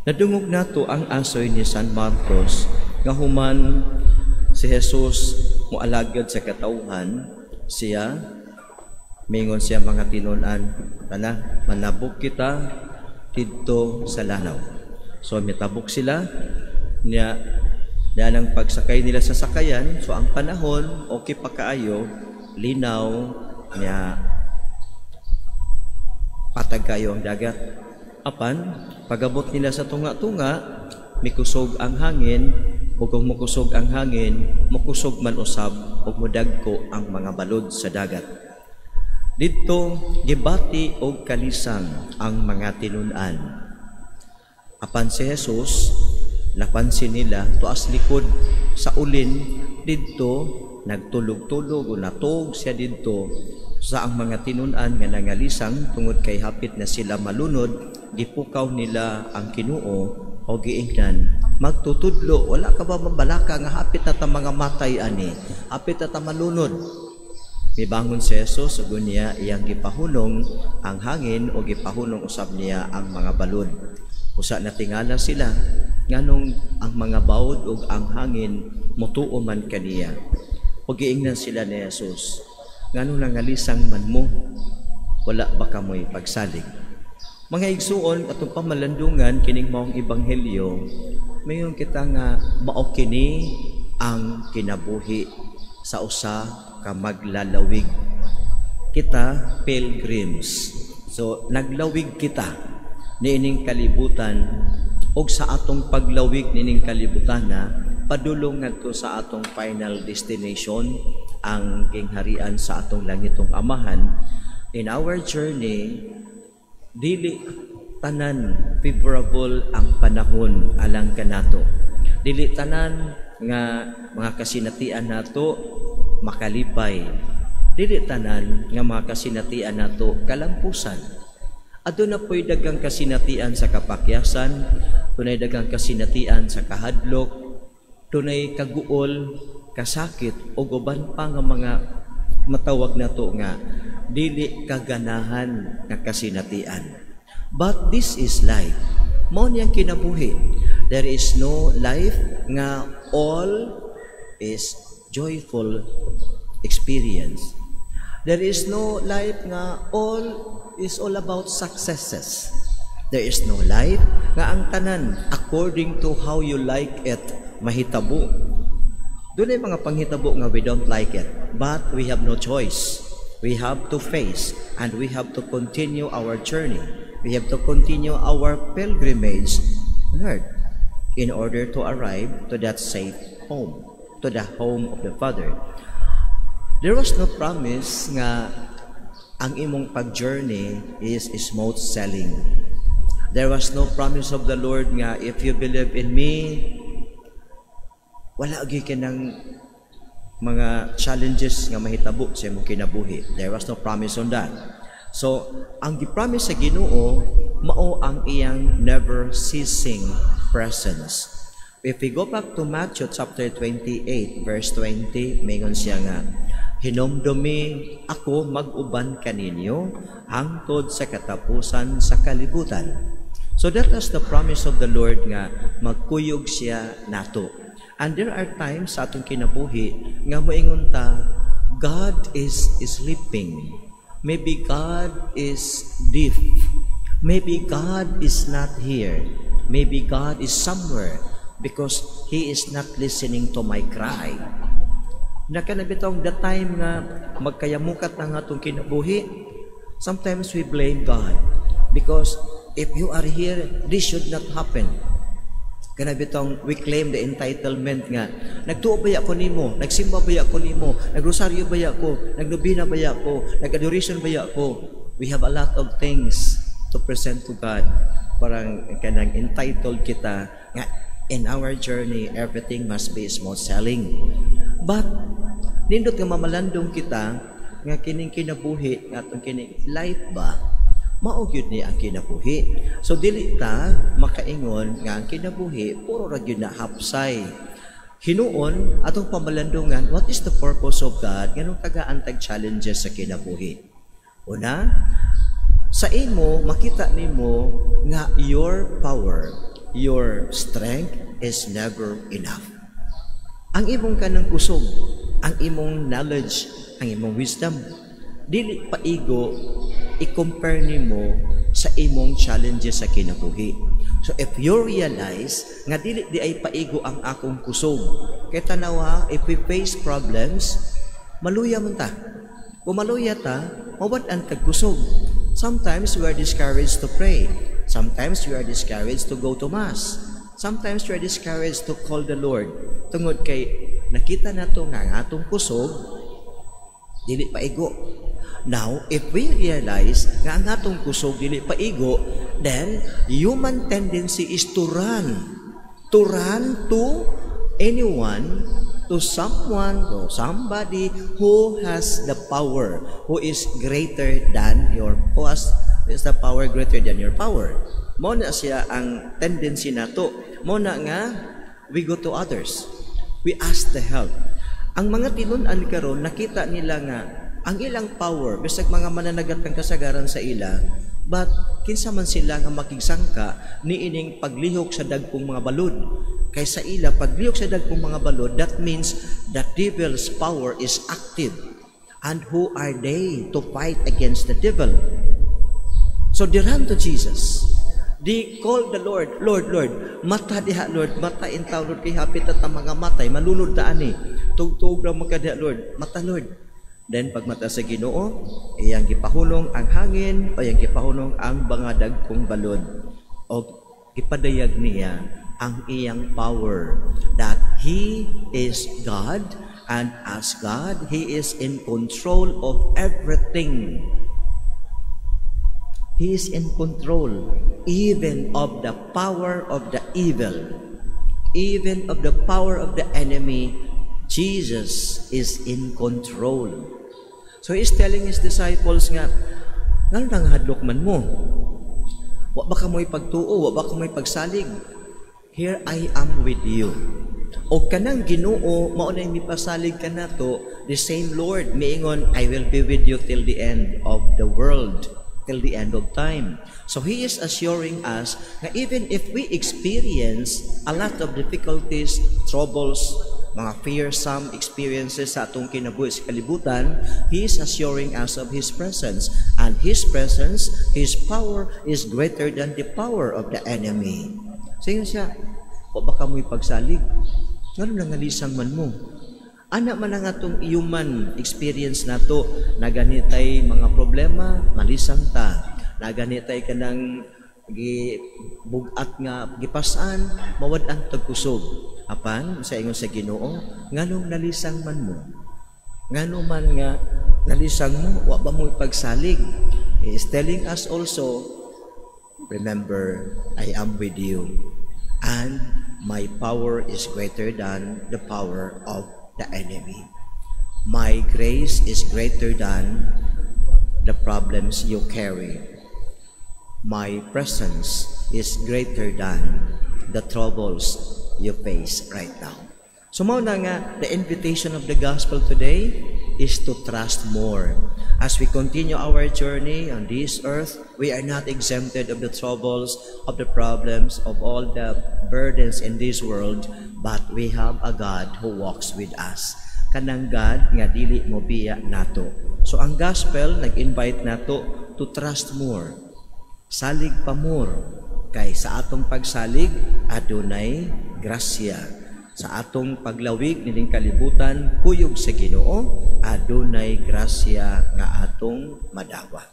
Nadungog nato ang asoy ni San Marcos nga human si Jesus moalagad sa katawhan, siya mingon siya mga tinunan, "Tana, manabok kita didto sa lanaw." So mitabok sila niya. Ang pagsakay nila sa sakayan, so ang panahon okay pa kaayo, linaw niya, patag kayo ang dagat. Apan pagabot nila sa tunga-tunga, mikusog ang hangin, ug kung mukusog ang hangin, mukusog man usab ug mudagko ang mga balod sa dagat. Didto gibati og kalisang ang mga tinun-an. Apan si Jesus, napansin nila, tuas likod sa ulin didto nagtulog-tulog o natog siya didto. Sa ang mga tinun-an nga nangalisang tungod kay hapit na sila malunod, gipukaw nila ang Ginoo o giingnan, "Magtutudlo, wala ka ba mabalaka nga hapit na ta mga matay ani, hapit na ta malunod?" Mibangon si Jesus ug niya iyang gipahunong ang hangin o gipahunong usab niya ang mga balod. Usa natingala sila nganong ang mga bawod ug ang hangin mutuo man kaniya. Ug giingnan sila ni Jesus, "Nganong nangalisang man mo? Wala ba kamoy pagsalig?" Mga igsuon, atong pamalandungan kining maong ebanghelyo, mayon kita nga mao kini ang kinabuhi sa usa ka maglalawig. Kita pilgrims. So naglawig kita niining kalibutan ug sa atong paglawig niining kalibutan na padulong ngadto sa atong final destination, ang gingharian sa atong langitong Amahan. In our journey, dili tanan favorable ang panahon alang kanato. Dili tanan nga mga kasinatian nato makalipay. Dili tanan nga mga kasinatian nato kalampusan. Aduna po'y daghang kasinatian sa kapakyasan, dunay daghang kasinatian sa kahadlok, dunay kaguol, kasakit o uban pa nga mga matawag nato nga dili kaganahan nga kasinatian. But this is life. Mao niyang kinabuhi. There is no life nga all is joyful experience. There is no life nga all is all about successes. There is no life nga ang tanan according to how you like it mahitabo. Dunay mga panghitabo nga we don't like it, but we have no choice. We have to face and we have to continue our journey. We have to continue our pilgrimage on earth in order to arrive to that safe home, to the home of the Father. There was no promise nga ang imong pag-journey is smooth sailing. There was no promise of the Lord nga if you believe in me, wala gyud ka ng mga challenges nga mahitabo sa imong kinabuhi. There was no promise on that. So, ang gi-promise sa Ginoo mao ang iyang never ceasing presence. If we go back to Matthew chapter 28 verse 20, mingon siya nga, "Hinumdumi, ako mag-uban kaninyo hangtod sa katapusan sa kalibutan." So that is the promise of the Lord nga magkuyog siya nato. And there are times sa atong kinabuhi nga moingon ta, "God is sleeping. Maybe God is deaf. Maybe God is not here. Maybe God is somewhere because He is not listening to my cry." Kana bitong the time nga magkayamukat na nga atong kinabuhi, sometimes we blame God because if you are here, this should not happen. Kana bitong we claim the entitlement nga nagtuo baya ko nimo, nagsimba baya ko nimo, nagrosaryo baya ko, nagnobena baya ko, nag-adoration baya ko. We have a lot of things to present to God. Parang kanang entitled kita nga in our journey everything must be smooth sailing. But nindot nga mamalandong kita nga kining kinabuhi nga atong kining life ba, mao gyud ni ang kinabuhi. So dili ta makaingon nga ang kinabuhi puro ra gyud na hapsay. Hinuon atong pamalandungan, what is the purpose of God nganong tagaan tag challenges sa kinabuhi? Una, sa imo makita nimo nga your power, Your strength is never enough. Ang imong kanang kusog, ang imong knowledge, ang imong wisdom, dili paigo i-compare nimo sa imong challenges sa kinabuhi. So if you realize nga dili diay paigo ang akong kusog, kay tanawa, if we face problems, maluya man ta. Kung maluya ta, mawad-an kag kusog. Sometimes we are discouraged to pray. Sometimes we are discouraged to go to Mass. Sometimes we are discouraged to call the Lord. Tungod kay nakita nato nga ang atong kusog dili paigo. Now, if we realize nga ang atong kusog dili paigo, then human tendency is to run. To run to anyone, to someone, to somebody who has the power, who is greater than your, who has is the power greater than your power. Mao na siya ang tendency nato. Mao na nga we go to others. We ask the help. Ang mga tinun-an karon, nakita nila nga ang ilang power, bisag mga mananagat ng kasagaran sa ila, but kinsa man sila nga makigsangka niining paglihok sa dagkong mga balod? Kay sa ila, paglihok sa dagkong mga balod, that means the devil's power is active. And who are they to fight against the devil? So they run to Jesus. They call the Lord, "Lord, Lord, mata diha, Lord, mata intaw, Lord, kay hapit ta mga matay, malunod ta ani. Tugtug ra mo diha, Lord, mata, Lord." Then pagmata sa Ginoo, iyang gipahunong ang hangin o iyang gipahunong ang mga dagkong balod. O gipadayag niya ang iyang power that He is God, and as God, He is in control of everything. He is in control even of the power of the evil, even of the power of the enemy. Jesus is in control. So He is telling His disciples nga, "Ngano nangahadlok man mo? Wa ba kamoy pagtuo? Wa ba kamoy pagsalig? Here I am with you." O kanang Ginoo mao na mipasalig kanato, the same Lord miingon, "I will be with you till the end of the world, till the end of time." So He is assuring us na even if we experience a lot of difficulties, troubles, mga fearsome experiences sa atong kinabuhi sa kalibutan, He is assuring us of His presence. And His presence, His power is greater than the power of the enemy. So ingon siya, "Wa ba kamoy pagsalig? Ngano nangalisang man mo?" Ana man ang atong human experience nato, na ganitay mga problema, malisang ta. Na ganitay kanang gi bugat nga gipasan, mawad-an tag kusog. Apan sa ingon sa Ginoo, "Nganong nalisang man mo? Ngano man nga nalisang mo? Wa ba mo pagsalig?" He is telling us also, "Remember, I am with you and my power is greater than the power of the enemy. My grace is greater than the problems you carry. My presence is greater than the troubles you face right now." So mao na nga the invitation of the gospel today is to trust more. As we continue our journey on this earth, we are not exempted of the troubles, of the problems, of all the burdens in this world, but we have a God who walks with us. Kanang God nga dili mo biya nato. So ang gospel nag-invite nato to trust more. Salig pa more, kay sa atong pagsalig adunay grasya. Sa atong paglawig nining kalibutan kuyog sa Ginoo, adunay grasya nga atong madawat.